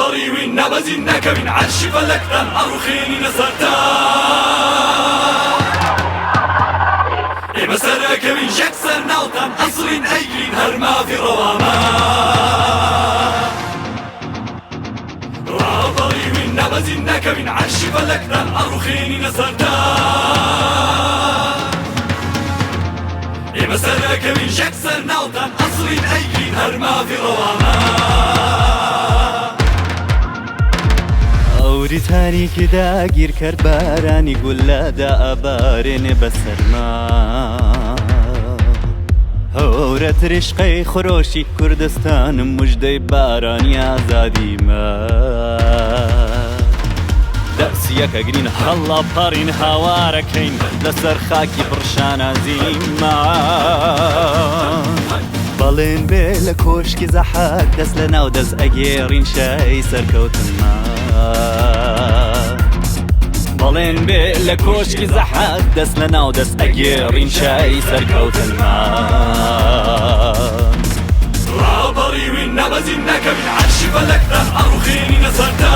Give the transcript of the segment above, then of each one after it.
ڕاپەڕیوین نەبەزین نەکەوین عەرشی فەلەکتان ئەڕوخێنینە سەرتان ئێمە سەرەکەوین یەکسەر ناوتان ئەسڕین ئەیگرین هەر مافی ڕەوامان ڕاپەڕیوین نەبەزین نەکەوین عەرشی فەلەکتان ئەڕوخێنینە سەرتان ئێمە سەرەکەوین یەکسەر ناوتان ئەسڕین ئەیگرین هەر مافی ڕەوامان. ئەوری تاریکی داگیرکەر بارانی گوللە دائەبارێنێ بەسەرما. هەورە تریشقەی خرۆشی کوردستانم مژدەی بارانی ئازادیمە. دەرسیەکەگرین هەڵاپەڕین هاوارەکەین لەسەر خاکی پڕ شانازیمان. بەڵێن بێ لە کۆشکی زەحاک دەست لە ناو دەست ئەگێڕین شای سەرکەوتنمان. بەڵێن بێ لە کۆشکی زەحاک دەست لە ناو دەست ئەگێڕین شای سەرکەوتنمان. ڕاپەڕیوین نەبەزین نەکەوین عەرشی فەلەکتان ئەڕوخێنینە سەرتان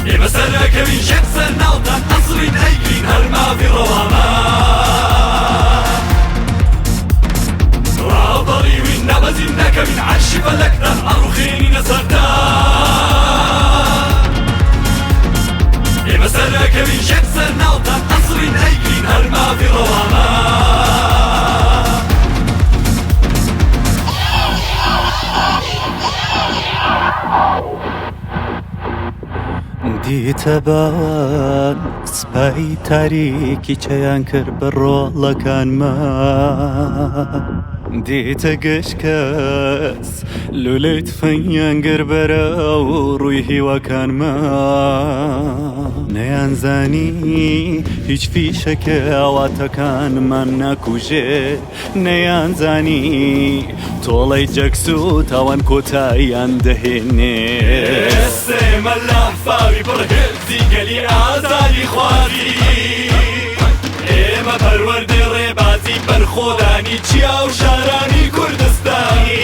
ئێمە سەرەکەوین یەکسەر ناوتان ئەسڕین ئەیگرین هەر مافی ڕەوامان ڕاپەڕیوین نەبەزین نەکەوین عەرشی فەلەکتان ئەڕوخێنینە سەرتان ئێمە سەرەکەوین یەکسەر ناوتان ئەسڕین ئەیگرین هەر مافی ڕەوامان. دیتە باوان سپای تاریکی چیان کرد بە ڕۆڵەکانمان دیتە گشت کەس لولەی تفەنگیان گر بەرەو ڕووی هیواکانمان نەیانزانی هیچ فیشەکێ ئاواتەکانمان ناکوژێ نەیانزانی تۆڵەی جەکسو تاوان کۆتاییان دەهێنێ. ئێمە لافاوی پڕ هێزی گەلی ئازادی خوازی ئێمە پەروەردەی ڕێبازی بەرخۆدانی چیا و شارانی کوردستانی.